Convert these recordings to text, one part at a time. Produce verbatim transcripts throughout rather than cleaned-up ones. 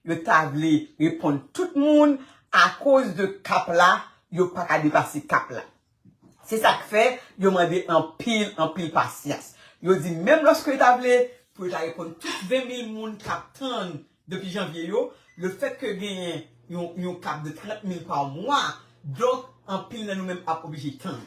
yo ta vle reponn tout moun, akoz de kap la, yo pa ka depase kap la. Se sa k fè yo mande anpil, anpil pasyans. Yo di menm lòske yo ta vle pou yo ta reponn tout ven mil moun k ap tann depi janvye yo, le fèt ke genyen yon, yon kap de trant mil pa mwa, donk anpil nan nou menm ap oblije tann.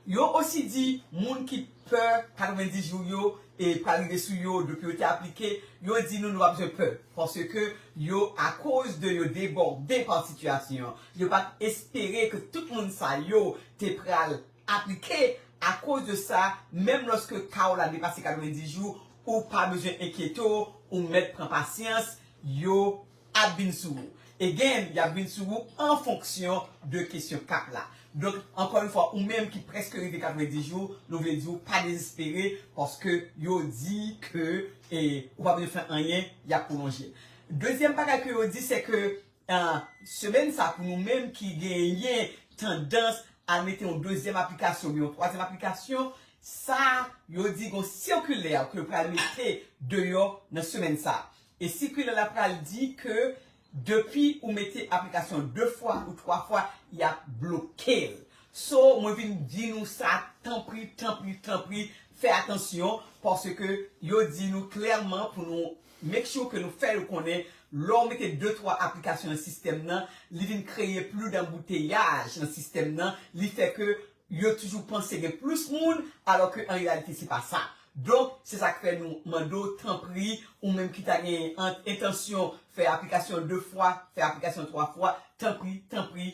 Yo osi di moun ki pè katrevendis jou yo e pral rive sou yo depi yo te aplike, yo di nou nou pa bezwen pè, paske yo, akoz de yo debòde pa sitiyasyon an, yo pa t espere ke tout moun sa yo te pral aplike. Akoz de sa, menm lòske ka w la depase katrevendis jou, ou pa bezwen enkyete w, ou mèt pran pasyans, yo ap vin sou ou. Again, y ap vin sou ou an fonksyon de kesyon kap la. Donk, ankò yon fwa, ou menm ki prèske rive katrevendis jou, nou vle di w pa dezespere, paske yo di ke, e, ou pa bezwen fè anyen, y ap pwolonje. Dezyèm bagay ke yo di, se ke, ah, semèn sa, pou nou menm ki genyen tandans al mete yon dezyèm aplikasyon oubyen yon twazyèm aplikasyon, sa, yo di gon sikilè ke yo pral mete deyò nan semèn sa. E sikilè la pral di ke depi ou mete aplikasyon de fwa ou twa fwa, y ap bloke l. So, mwen vin di nou sa, tanpri, tanpri, tanpri, fè atansyon, paske yo di nou klèman pou nou make sure ke nou fè yo konnen, lè w mete de twa aplikasyon nan sistèm nan, li vin kreye plis danbouteyaj nan sistèm nan, li fè ke yo toujou panse gen plis moun, alò ke an reyalite se pa sa. Donk, se sa k fè nou mande w, tanpri, ou menm ki ta gen an-, entansyon fè aplikasyon de fwa, fè aplikasyon twa fwa, tanpri, tanpri,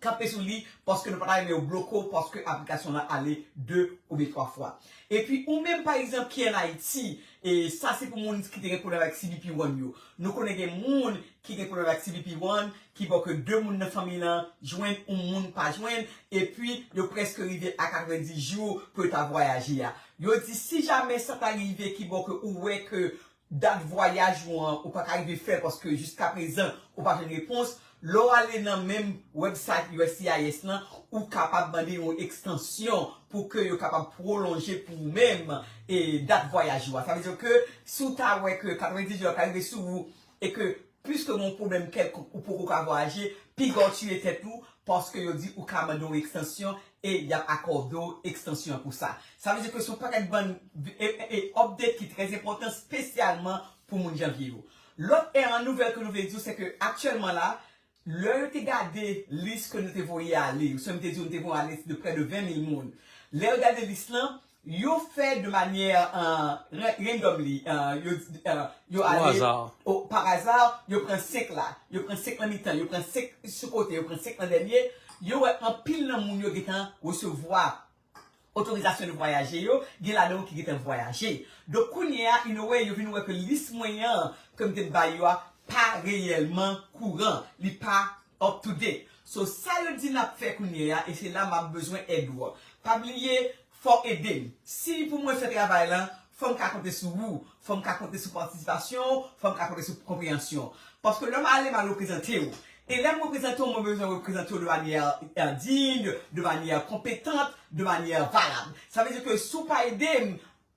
kanpe sou li, paske nou pa ta renmen yo bloke w, paske aplikasyon lan ale de oubyen twa fwa. Epi, ou menm, pa egzanp, ki ann Ayiti, e sa se pou moun ki te gen pwoblèm avèk C B P One yo. Nou konnen gen moun ki gen pwoblèm avèk C B P One, ki bò ke de moun nan fanmi lan jwenn, yon moun pa jwenn, epi yo prèske rive a katrevendis jou pou yo ta vwayaje a. Yo di si jamè sa ta rive ki bò ke ou wè ke dat vwayaj ou an, ou pa ka rive fè l paske jiskaprezan, ou pa jwenn repons, lè w ale nan menm website U S C I S lan, ou kapab mande yon ekstansyon pou ke yo kapab pwolonje pou ou menm, e, dat vwayaj ou a. Sa vle di ke si w ta wè ke katrevendis jou ap rive sou ou e ke pliske gen yon pwoblèm kèlkonk ou poko ka vwayaje, piga w tiye tèt ou, paske yo di ou ka mande yon ekstansyon e y ap akòde w ekstansyon an pou sa. Sa vle di ke se yon pakèt bann, e, e, e, update ki trè enpòtan, espesyalman pou moun janvye yo. Lòt, e, nouvèl ke nou vle di w, se ke aktyèlman la, lè yo te gade lis ke nou te voye ale, ou se m te di w, nou te voye ale lis de près de vingt mille moun. Lè yo gade lis lan, yo fè de manyè, euh, ra-, randomly, euh, yo, euh, yo ale o, pa aza, yo pran senk la, yo pran senk nan mitan, yo pran senk sou kote, yo pran senk nan dènye, yo wè anpil nan moun yo gentan resevwa otorizasyon de vwayaje yo, gen ladan yo ki gentan vwayaje. Donk, kounye a, in a way, yo vin wè ke lis mwen an, ke m te bay yo a, pa reyèlman kouran, li pa up to date. So, sa yo di n ap fè kounye a, e se la m ap bezwen èd ou an. Pa bliye, fò w ede m. Si pou mwen fè travay lan, fò m ka konte sou ou, fò m ka konte sou patisipasyon w, fò m ka konte sou konpreyansyon w. Paske lè m ale, m al reprezante w. E lè m reprezante w, mwen bezwen reprezante w de manyè, euh, digne, de manyè konpetant, de manyè valab. Sa vle di ke si w pa ede m,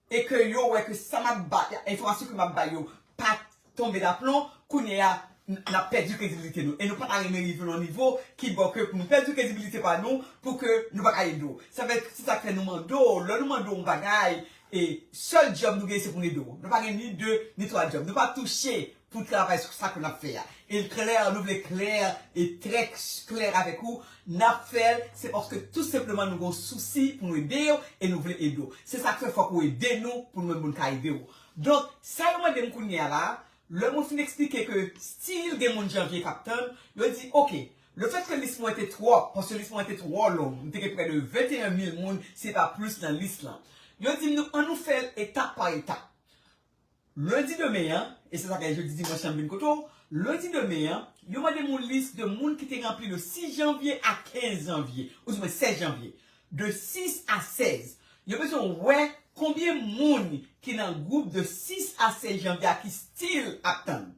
e ke yo wè ke sa m ap ba, enfòmasyon ke m ap ba yo pa tonbe daplon, kounye a, n-, n ap pèdi kredibilite nou. E nou pa ta renmen rive nan nivo ki bò ke pou nou pèdi kredibilite pa nou, pou ke nou pa ka ede w. Sa fè, se sa k fè nou mande w, lè nou mande w yon bagay, e sèl djòb nou gen se pou nou ede w. Nou pa gen ni de, ni twa djòb. Nou pa touche pou travay sou sa ke n ap fè a. E l klè, nou vle klè e trè k-, klè avèk ou. N ap fè l, se paske tou senpleman nou gen sousi pou nou ede w e nou vle ede w. Se sa k fè fòk ou ede nou pou nou menm pou n ka ede w. Donk, sa yo mande m kounye a la, lè mwen fin eksplike ke still gen moun janvye k ap tann, yo di, oke, lefètke lis mwen te twò, paske lis mwen te twò long, m te gen près de venteyen mil moun, si pa plis nan lis lan. Yo di m nou, ann nou fè l etap pa etap. Lendi demen an, e se sa k fè jodi dimanch lan m vin kote w, lendi demen an, yo mande m yon lis de moun ki te ranpli de sis janvye a kenz janvye, oudimwen sèz janvye. De sis a sèz. Yo bezwen wè konbyen moun ki nan gwoup de sis a sèz janvye a ki still ap tann.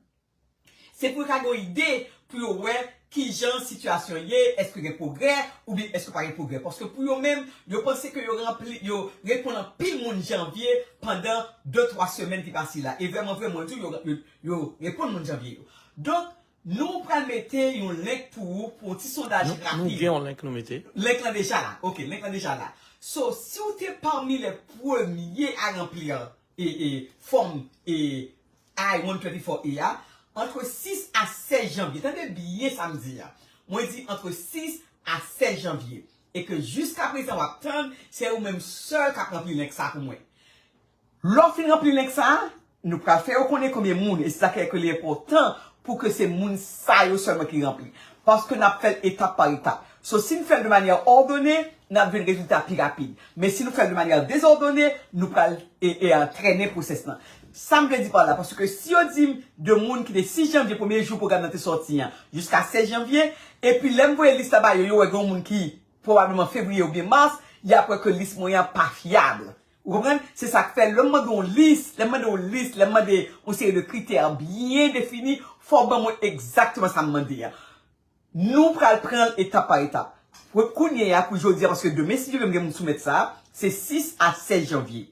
Se pou yo ka gen yon ide pou yo wè kijan sitiyasyon ye, èske gen pwogrè, oubyen èske pa gen pwogrè. Paske pou yo menm, yo panse ke yo ranpli, yo reponn anpil moun janvye pandan de twa semèn ki pase la. E vrèman, vrèman, yo, yo, yo reponn moun janvye yo. Donk, nou pral mete yon link pou ou, pou yon ti sondaj rapid. Nou gen yon link nou mete. Link lan deja la. Ok, link lan deja la. So, si w te pami lè premye a ranpli e, e, fòm e, I one twenty-four A a, antre sis a sèz janvye. Tande byen sa m di a. Mwen di antre sis a sèz janvye. E ke jiska prezan w ap tann, se ou menm sèl k ap ranpli link sa pou mwen. Lè w fin ranpli link sa, nou pral fè yo konnen konbyen moun, e se sa k fè ke li enpòtan pou ke se moun sa yo sèlman ki ranpli. Paske n ap fè l etap pa etap. So, si n fè l de manyè òdone, n ap jwenn rezilta pi rapid. Men si nou fè l de manyè dezòdone, nou pral e, e, a, trennen pwosès lan. Sa m vle di pa la, paske si yo di m de moun ki te sis janvye, premye jou pwogram nan te sòti an, jiska sèz janvye, epi lè m voye lis la ba yo, yo wè gen yon moun ki pwobableman fevriye oubyen mas, y ap wè ke lis mwen an pa fyab. Ou konprann? Se sa k fè, lè m mande yon lis, lè m mande yon lis, lè m mande yon seri de kritè byen defini, fò w ban mwen egzakteman sa m mande a. Nou pral pran l etap pa etap. Pou kounye a, pou jodi a, paske demen, si Dye vle, m gen pou m soumèt sa, se sis a sèz janvye.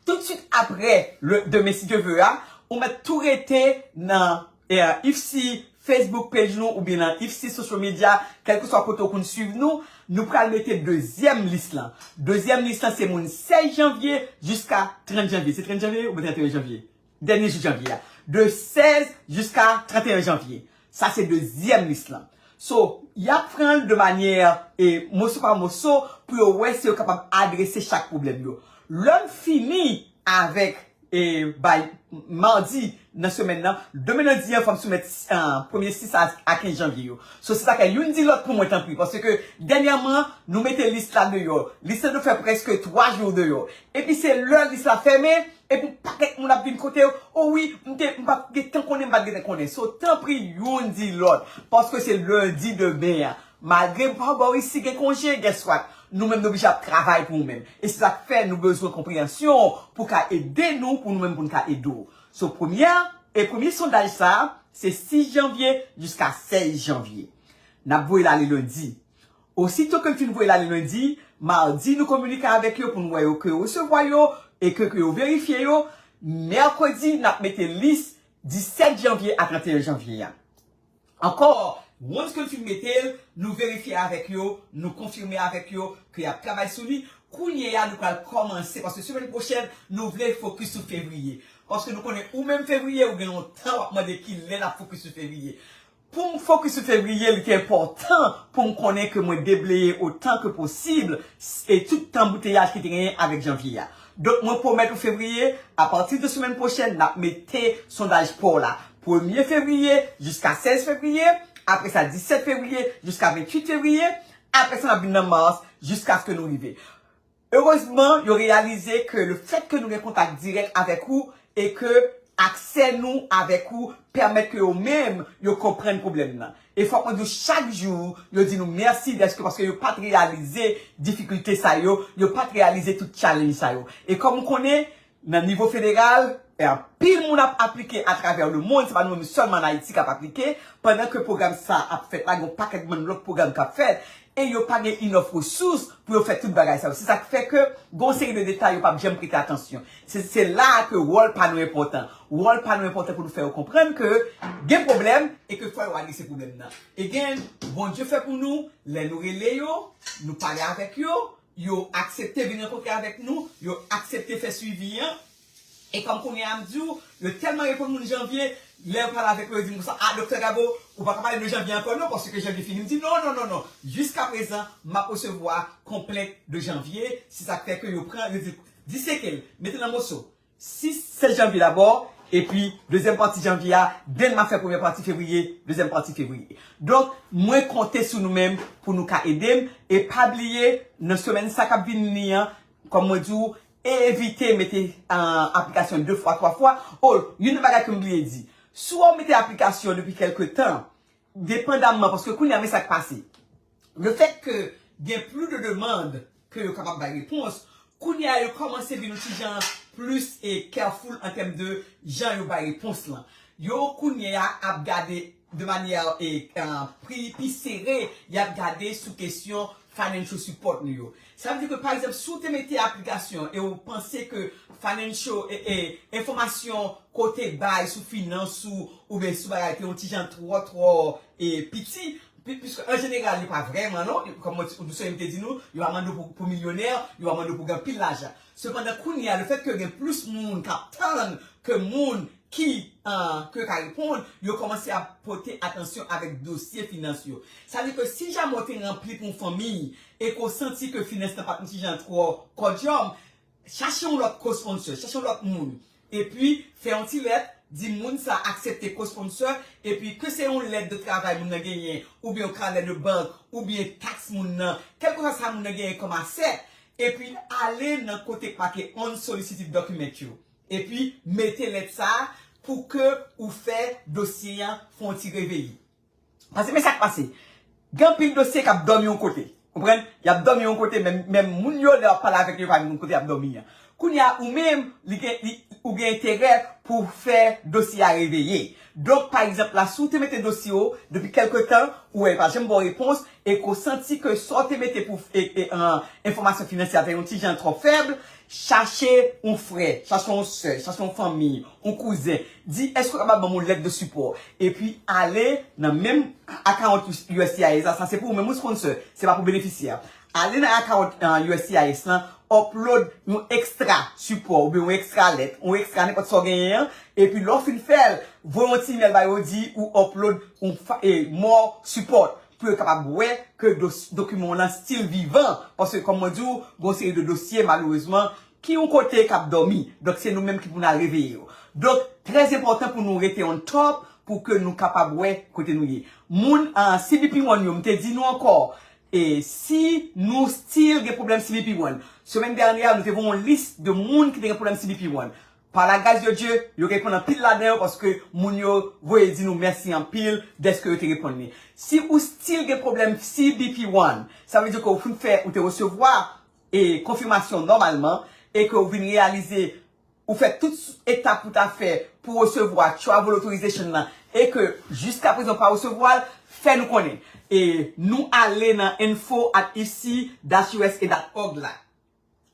Toutswit apre, le, demen, si Dye vle a, ou mèt tou rete nan, eh, IFSI Facebook page nou oubyen nan IFSI social media, kèlkeswa kote w konn swiv nou, nou pral mete dezyèm lis lan. Dezyèm lis lan, se moun sèz janvye jiska trant janvye. Se trant janvye oubyen trant et un janvye? Dènye jou janvye a. De sèz jiska trant et un janvye. Sa se dezyèm lis lan. So, y ap pran l de manyè, e, moso pa moso pou yo wè si yo kapab adrese chak pwoblèm yo. Lè m fini avèk, e, bay madi nan semèn nan, demen nan di an, fò m soumèt, e, premye sis a, a kenz janvye yo. So, se sa k fè youn di lòt pou mwen, tanpri, paske dènyèman, nou mete lis la deyò. Lis la dwe fè prèske twa jou deyò. Epi se lè lis la fèmen, epi pakèt moun ap vin kote w, o wi, m te, m pa t gentan konnen, m pa t gentan konnen. So, tanpri, youn di lòt, paske se lendi demen an. Malgre bò isi gen konje, guess what? Nou menm nou oblije ap travay pou nou menm. E se sa k fè nou bezwen konpreyansyon pou ka ede nou, pou nou menm pou n ka ede w. So, premyè, e premye sondaj sa, se sis janvye jiska sèz janvye. N ap voye l ale lendi. Osito ke n fin voye l ale lendi, madi nou kominike avèk yo pou n wè yo ke yo resevwa yo e ke, ke yo verifye yo. Mèkredi, n ap mete lis disèt janvye a trant et un janvye a. Ankò, once ke n fin mete l, nou verifye avèk yo, nou konfime avèk yo ke y ap travay sou li. Kounye a, nou pral kòmanse, paske semèn pwochèn, nou vle fokis sou fevriye. Paske nou konnen ou menm fevriye, ou gen yon tan w ap mande kilè n ap fokis sou fevriye. Pou m fokis sou fevriye, li te enpòtan pou m konnen ke mwen debleye otan ke posib e tout tanbouteyaj ki te genyen avèk janvye a. Donk, mwen pwomèt ou fevriye, apati de semèn pwochèn, n ap mete sondaj pa w la. Premye fevriye jiska sèz fevriye, apre sa disèt fevriye jiska venntuit fevriye, apre sa n ap vin nan mas jiskaske nou rive. Erezman, yo reyalize ke le fèt ke nou gen kontak dirèk avèk ou e ke aksè nou avèk ou pèmèt ke yo menm yo konprann pwoblèm nan. E fòk mwen di w, chak jou, yo di nou mèsi dèske, paske yo pa t reyalize difikilte sa yo, yo pa t reyalize tout challenge sa yo. E kòm ou konnen, nan nivo federal, e anpil moun ap aplike atravè lemonn, se pa nou menm sèlman an Ayiti k ap aplike, pandan ke pwogram sa ap fèt la, gen yon pakèt bann lòt pwogram k ap fèt, e yo pa gen enough resous pou yo fè tout bagay sa yo. Se sa k fè ke gen yon seri de detay yo p ap janm prete atansyon. Se, se la a ke wòl pa nou enpòtan. Wòl pa nou enpòtan pou nou fè yo konprann ke gen pwoblèm e ke fò yo adrese pwoblèm nan. Again, Bondye fè pou nou, lè nou rele yo, nou pale avèk yo, yo aksepte vin rankontre avèk nou, yo aksepte fè swivi an. E kòm kounye a m di w, yo tèlman reponn moun janvye, lè yo pale avèk mwen, yo di m konsa, "A, Doktè Gabo, ou pa ka pale de janvye ankò non, paske janvye fini." M di, "Non, non, non, non. Jiska prezan, m ap resevwa konplent de janvye." Se sa k fè ke yo pran, yo di, "Diseke l, mete l an moso. Sis, sèz janvye dabò, epi dezyèm pati janvye a, then m ap fè premyè pati fevriye, dezyèm pati fevriye." Donk, mwen konte sou nou menm pou nou ka ede m. E pa bliye, nan semèn sa k ap vini an, kòm mwen di w, evite mete, ah, aplikasyon de fwa, twa fwa. O, youn nan bagay ke m bliye di. Si w mete aplikasyon depi kèlke tan, depandamman, paske kounye a, men sa k pase. Le fèt ke gen plis de demann ke yo kapab bay repons, kounye a, yo kòmanse vin yon ti jan plis e careful an tèm de jan yo bay repons lan. Yo kounye a ap gade de manyè e, e, pri pi sere, y ap gade sou kesyon financial support nou yo. Sa vle di ke, pa egzanp, si w te mete aplikasyon e w panse ke financial e, e enfòmasyon ke w te bay sou finans ou oubyen sou bagay te yon ti jan twò, twò e piti, pi- piske an jeneral, li pa vrèman, non. Kòm mwen, Doucet m te di nou, yo pa mande w pou, pou milyonè, yo pa mande w pou gen anpil lajan. Sepandan, kounye a, lefètke gen plis moun k ap tann ke moun ki, ah, ke ka reponn, yo kòmanse ap pote atansyon avèk dosye finans yo. Sa vle di ke si jamè w te ranpli pou yon fanmi e ke w santi ke finans lan pa t yon ti jan twò kòdyòm, chache yon lòt co-sponsor, chache yon lòt moun. Epi, fè yon ti lèt, di moun sa aksepte co-sponsor, epi ke se yon lèt de travay moun nan genyen, oubyen yon kanè de bank, oubyen taks moun nan, kèlkeswa sa moun nan genyen kòm asèt, epi ale nan kote k make unsolicited document yo. Epi, mete lèt sa a pou ke ou fè dosye a fè yon ti reveye. Paske men sa k pase. Gen anpil dosye k ap dòmi yon kote. Konprann? Y ap dòmi yon kote, men, men moun yo, lè w ap pale avèk yo, yo pa menm kote y ap dòmi an. Kounye a, ou menm, li gen, li, ou gen enterè pou w fè dosye a reveye. Donk, pa egzanp, la, si w te mete dosye w depi kèlke tan, ou wè, pa janm ba w repons, e ke w santi ke sa w te mete pou e, e, an, enfòmasyon finansyè a te yon ti jan twò fèb, chache yon frè, chache yon sè, chache yon fanmi, yon kouzen. Di, èske w kapab ban m yon lèt de sipò? Epi ale nan menm account U S C I S la, sa se pou ou menm ou sponsor, se pa pou benefisyè a. Ale nan account, uh, U S C I S lan, upload yon ekstra sipò oubyen yon ekstra lèt, yon ekstra nenpòt sa w genyen an, epi lè w fin fè l, voye yon ti imèl ba yo, di ou upload yon fa- e, more support pou yo kapab wè ke dos- dokiman w lan still vivan. Paske, kòm mwen di w, gen yon seri de dosye, malerezman, ki yon kote k ap dòmi. Donk, se nou menm ki pou n al reveye yo. Donk, trè enpòtan pou nou rete on top pou ke nou kapab wè kote nou ye. Moun an C B P One yo, m te di nou ankò, e si nou still gen pwoblèm C B P One. Semèn dènyè, nou te voye yon lis de moun ki te gen pwoblèm C B P One. Par la grâce de Dieu, yo reponn anpil ladan yo paske moun yo voye di nou mèsi anpil dèske yo te reponn li. Si ou still gen pwoblèm C B P One, sa vle di ke ou fin fè, ou te resevwa e konfimasyon nòmalman e ke ou vin reyalize ou fè tout etap ou ta fè pou resevwa travel authorization nan e ke jiska prezan ou pa resevwa l, fè nou konnen. E nou ale nan info at E C dash U S A dot org la.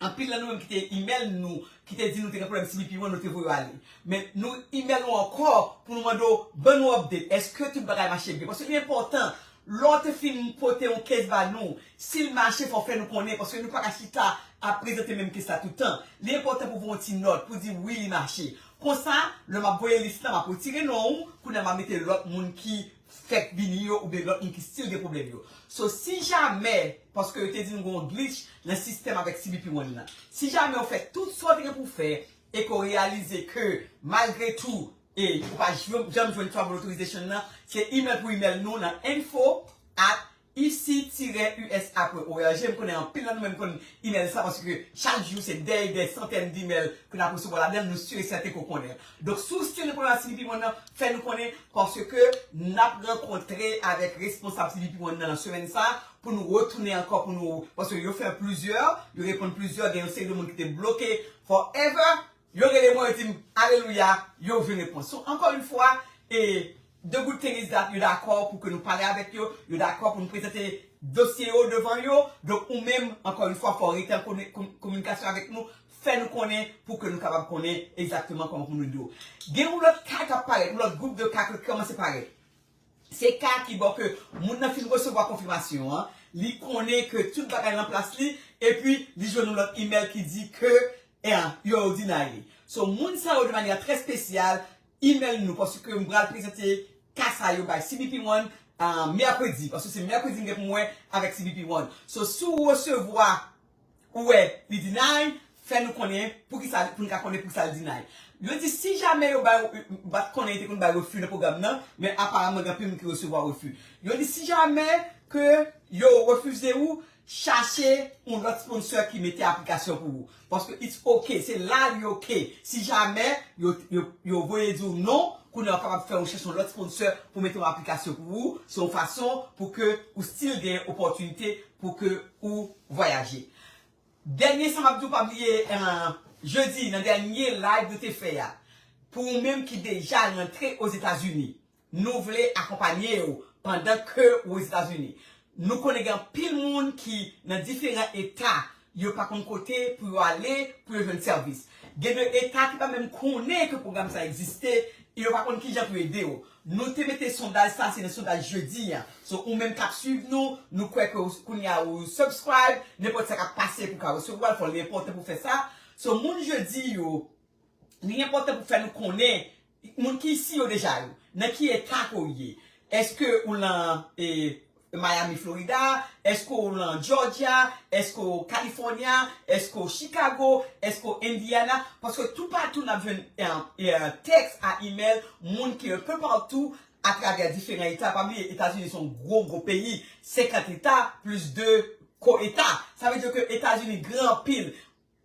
Anpil nan nou menm ki te imèl nou, ki te di nou te gen pwoblèm C B P One, nou te voye yo ale. Men nou imèl nou ankò pou nou mande w, ban nou update. Èske tout bagay mache byen? Paske li enpòtan, lè w te fin pote yon case ba nou, si l mache, fò w fè nou konnen, paske nou pa ka chita ap prezante menm case la tout tan. Li enpòtan pou voye yon ti nòt, pou di wi, li mache. Konsa, lè m ap voye lis la, m ap retire non w, kounye a m ap mete lòt moun ki fèk vini yo oubyen lòt moun ki still gen pwoblèm yo. So, si jamè, paske yo te di nou gen yon glitch nan sistèm avèk C B P One nan, si jamè w fè tout sa w te gen pou w fè e ke w reyalize ke malgre tou, e ou pa jwenn- janm jwenn travel authorization nan, se imèl pou imèl nou nan info at E C tiret U S A pwen O R G. M konnen anpil nan nou menm konn imèl sa, paske chak jou se dè e dè santèn d imèl ke n ap resevwa ladan l, nou si e sèten ke w konnen. Donk, si w still gen pwoblèm ak C B P One nan, fè nou konnen, paske n ap rankontre avèk responsab C B P One nan, nan semèn sa, pou nou retounen ankò, pou nou, paske yo fè plizyè, yo reponn plizyè, gen yon seri de moun ki te bloke forever, yo rele mwen, yo di m, alelouya, yo jwenn repons. So, ankò yon fwa, e, The good thing is that yo dakò pou ke nou pale avèk yo, yo dakò pou nou prezante dosye yo devan yo. Donk, ou menm, ankò yon fwa, fò w rete an komi- komi- kominikasyon avèk nou, fè nou konnen pou ke nou kapab konnen egzakteman kòman pou nou ede w. Gen yon lòt ka k ap parèt, yon lòt gwoup de ka k kòmanse parèt. Se ka ki bò ke moun nan fin resevwa konfimasyon an, li konnen ke tout bagay nan plas li, epi li jwenn yon lòt imèl ki di ke, eh, yo deny li. So, moun sa yo de manyè trè espesyal, imèl nou, paske m pral prezante ka sa yo bay C B P One, ah, mèkredi, paske se mèkredi m gen pou m wè avèk C B P One. So, si w resevwa, ou wè, li deny, fè nou konnen poukisa, pou n ka konnen poukisa l deny. Yo di si jamè yo bay, m pa t konnen yo te konn bay refi nan pwogram nan, men aparamman gen anpil moun ki resevwa refi. Yo di si jamè ke yo refize ou, chache yon lòt sponsor ki mete aplikasyon pou ou. Paske it's ok, se la li ok. Si jamè yo, yo, yo voye di w non, kounye a w kapab fè yon chèche yon lòt sponsor pou mete yon aplikasyon pou ou. Se yon fason pou ke ou still gen opòtinite pou ke ou vwayaje. Dènye sa m ap di w, pa bliye, eh, jedi, nan dènye live nou te fè a, pou ou menm ki deja rantre Ozetazini, nou vle akonpanye yo pandan ke ou Ozetazini. Nou konnen gen anpil moun ki nan diferan eta, yo pa konn kote pou yo ale, pou yo jwenn sèvis. Gen de eta ki pa menm konnen ke pwogram sa egziste, e yo pa konn kijan pou ede yo. Nou te mete sondaj sa, se nan sondaj jedi a. So, ou menm k ap swiv nou, nou kwè ke ou, kounye a ou subscribe, nenpòt sa k ap pase pou ka resevwa l, fò li enpòtan pou fè sa. So, moun jedi yo, li enpòtan pou fè nou konnen moun ki isi yo deja yo, nan ki eta ke w ye. Èske ou lan e, Miami, Florida? Èske w lan Georgia? Èske w California? Èske w Chicago? Èske w Indiana? Paske toupatou n ap jwenn e, e, tèks a imèl moun ki enpe patou atravè diferan eta. Pa bliye, Etazini se yon gwo, gwo peyi. Senkant eta, plis de ko eta. Sa vle di ke Etazini gran anpil.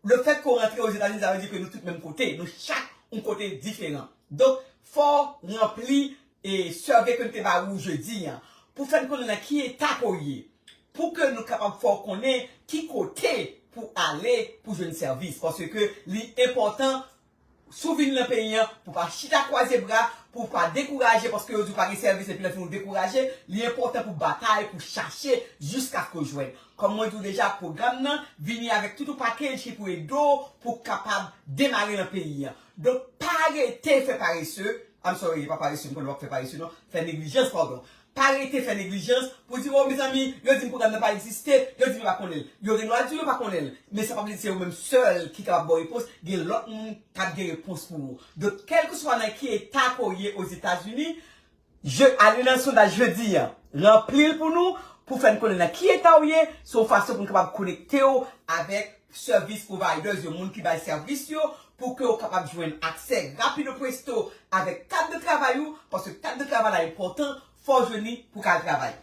Lefèt ke w rantre Ozetazini, sa vle di ke nou tout menm kote. Nou chak yon kote diferan. Donk, fò w ranpli e survey ke nou te ba ou jedi a. Pou fè n konnen nan ki eta ke w ye. Pou ke nou kapab fè w konnen ki kote pou ale pou jwenn sèvis. Paske li enpòtan, si w vin nan peyi a, pou w pa chita kwaze bra, pou w pa dekouraje, paske yo di w pa gen sèvis, epi lè fini w dekouraje, li enpòtan pou w batay, pou w chache, jiskaske w jwenn. Kòm mwen di w deja, pwogram nan vini avèk tout yon package ki pou ede w pou w kapab demare nan peyi a. Donk, pa rete fè parese. I'm sorry, pa parese, m konnen w ap fè parese, non. Fè neglijans, padon. Pa rete fè neglijans pou di, "O, mezanmi, yo di m pwogram nan pa egziste, yo di m yo pa konnen l." Yo gen dwa di w yo pa konnen l, men sa pa vle di se yo menm sèl ki kapab ba w repons. Gen lòt moun k ap gen repons pou ou. Donk, kèlkeswa nan ki eta ke w ye Ozetazini, je, ale nan sondaj jedi a. Ranpli l pou nou, pou fè n konnen nan ki eta w ye, se yon fason pou n kapab konekte w avèk service providers yo, moun ki bay sèvis yo, pou ke w kapab jwenn aksè rapido presto avèk kat de travay ou, paske kat de travay la enpòtan, fò w jwenn li pou ka al travay.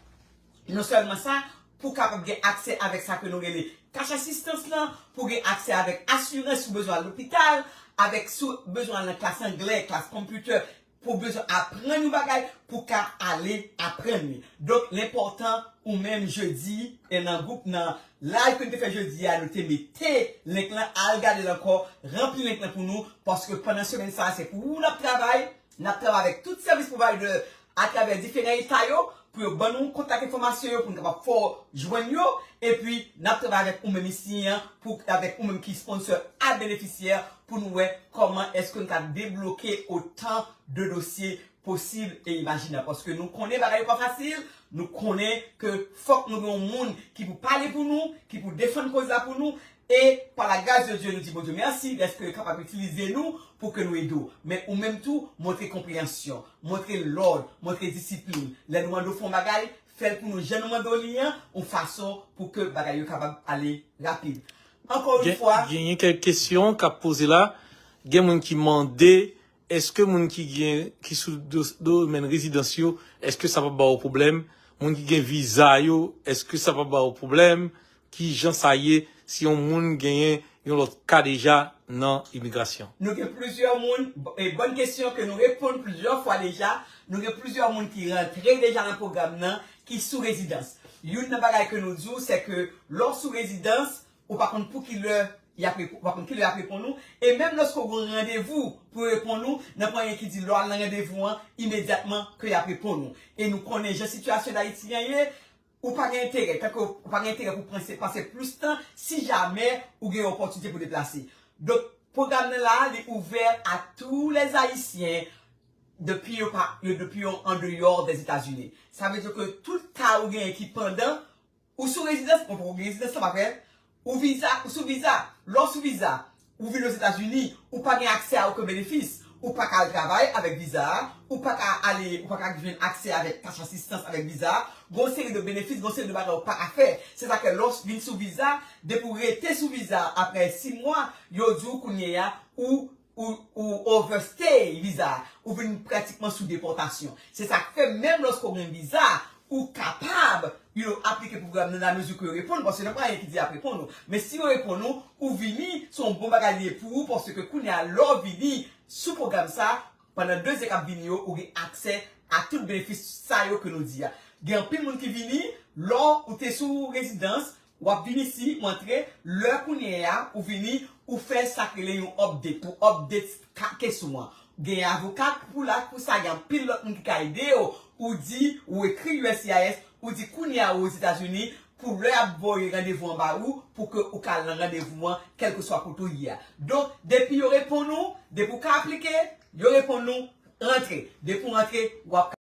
Non sèlman sa, pou w kapab gen aksè avèk sa ke nou rele cash assistance lan, pou w gen aksè avèk asirans si w bezwen al lopital, avèk si w bezwen al nan klas anglè, klas computer, pou w bezwen aprann yon bagay, pou w ka ale aprann li. Donk, li enpòtan ou menm jedi, e nan gwoup nan live ke n te fè jedi a, nou te mete link lan, al gade l ankò, ranpli link lan pou nou, paske pandan semèn sa a, se pou ou n ap travay, n ap travay avèk tout service provider atravè diferan eta yo, pou yo ban nou kontak enfòmasyon yo, pou n kapab fè w jwenn yo, epi n ap travay avèk ou menm isi an, pou, avèk ou menm ki sponsor a benefisyè, pou nou wè kòman èske n ka debloke otan de dosye posib e imajinab. Paske nou konnen bagay yo pa fasil, nou konnen ke fòk nou gen yon moun ki pou pale pou nou, ki pou defann koz la pou nou, e pa la gras de Dye, nou di Bondye mèsi, dèske yo kapab itilize nou pou ke nou ede w. Men ou menm tou, montre konpreyansyon, montre lòd, montre disiplin. Lè nou mande w fè yon bagay, fè l pou nou jan nou mande w li an, yon fason pou ke bagay yo kapab ale rapid. Ankò yon fwa. Gen, gen kèk kesyon k ap poze la. Gen moun ki mande, èske moun ki gen, ki sou do-, domèn rezidans yo, èske sa p ap ba yo pwoblèm? Moun ki gen viza yo, èske sa p ap ba yo pwoblèm? Ki jan sa ye si yon moun genyen yon lòt ka deja nan imigrasyon? Nou gen plizyè moun, e, bòn kesyon ke nou reponn plizyè fwa deja. Nou gen plizyè moun ki rantre deja nan pwogram nan, ki sou rezidans. Youn nan bagay ke nou di w, se ke lè w sou rezidans, ou pa konn pou ki lè y ap repo-, ou pa konn ki lè y ap reponn ou. E menm lòske w gen yon randevou pou yo reponn ou, nan pwen ki di lè w al nan randevou an, imedyatman ke y ap reponn ou. E nou konnen jan sitiyasyon Dayiti an ye, ou pa gen enterè, tanke ou pa gen enterè pou panse, pase plis tan, si jamè ou gen opòtinite pou deplase. Donk, pwogram nan la, li ouvè a tous les Haïtiens, depi yo pa, yo, depi yo an deyò dèzetazini. Sa vle di ke tout ka ou genyen ki pandan, ou sou rezidans, bon, pou ou gen rezidans, sa pa fè, ou viza, ou sou viza, lè w sou viza, ou vin Ozetazini, ou pa gen aksè a okenn benefis. Ou pa ka al travay avèk viza a, ou pa ka ale, ou pa ka jwenn aksè avèk cash assistance avèk viza a. Gon seri de benefis, gon seri de bagay ou pa ka fè. Se sa ke lè w vin sou viza, depi w rete sou viza a apre sis mwa, yo di w kounye a, ou, ou, ou overstay viza a, ou vin pratikman sou depòtasyon. Se sa k fè menm lòske w gen viza, ou kapab, you know, aplike pwogram nan lamezi ke yo reponn, paske nan pa anyen ki di y ap reponn ou. Men si yo reponn ou, ou vini, se yon bon bagay li ye pou ou, paske kounye a, lè w vini sou pwogram sa, pandan de zan k ap vini yo, ou gen aksè a tout benefis sa yo ke nou di a. Gen anpil moun ki vini, lè w te sou rezidans, w ap vin isi, ou antre, lè kounye a, ou vini, ou fè sa k rele yon update, ou update ka-, case ou an. Gen avoka pou la pou sa, gen anpil lòt moun ki ka ede yo. Ou di, ou ekri U S C I S, ou di kounye a ou Ozetazini, pou lè y ap voye randevou an ba ou, pou ke ou ka al nan randevou an, kèlkeswa kote ou ye a. Donk, depi yo reponn ou, depi ou ka aplike, yo reponn ou, rantre. Depi ou rantre, w ap